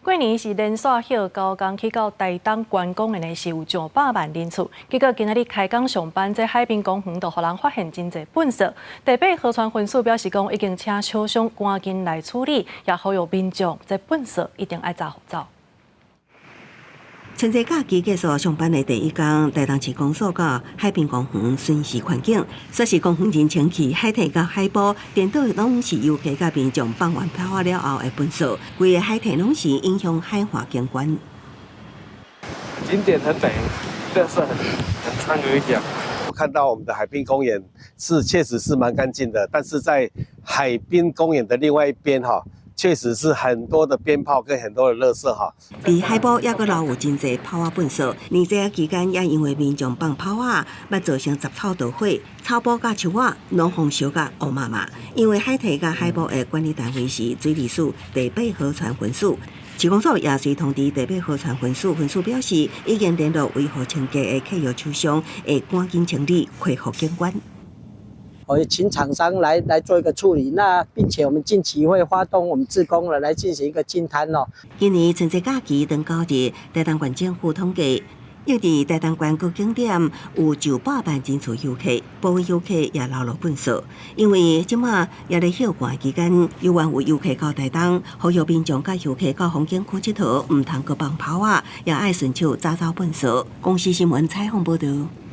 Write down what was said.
過年是連續歇9工去到台東觀光的呢，是有上百萬人次。結果今仔日開工上班，這海濱公園就予人發現真濟糞埽。台北河川分署表示講，已經請廠商趕緊來處理，也呼籲民眾這糞埽一定愛紮予走。春節假期結束上班的第一工，台東市公所佮海濱公園巡視環境，說是公園真清氣，海堤佮海埔，顛倒攏是遊客佮民眾放完炮仔了後的糞埽，規个海堤攏是影響海岸景觀。景點很美，但是很髒有一點。我看到我們的海濱公園是確實是蠻乾淨的，但是在海濱公園的另外一邊哈，確實是很多的鞭炮跟很多的垃圾哈。佇海埔也閣留有真濟炮仔糞埽，年節期間也因為民眾放炮仔，捌造成雜草著火，草埔佮樹仔攏予燒甲烏麻麻。因為海堤佮海埔的管理單位是水利署台北河川分署，市公所也隨通知台北河川分署，分署表示已經聯絡維護清潔的契約廠商，會趕緊清理，恢復景觀。我請廠商來做一個處理，那並且我們近期會發動我們志工了來進行一個淨灘哦。今年春節假期頭9日，台東縣政府統計，約佇台東縣各景點有上百萬人次遊客，部分遊客也留落糞埽。因為這馬也咧歇寒期間，猶原有遊客到台東，呼籲民眾佮遊客到風景區𨑨迌，毋通閣放炮仔，也愛順手紮走糞埽。公視新聞採訪報導。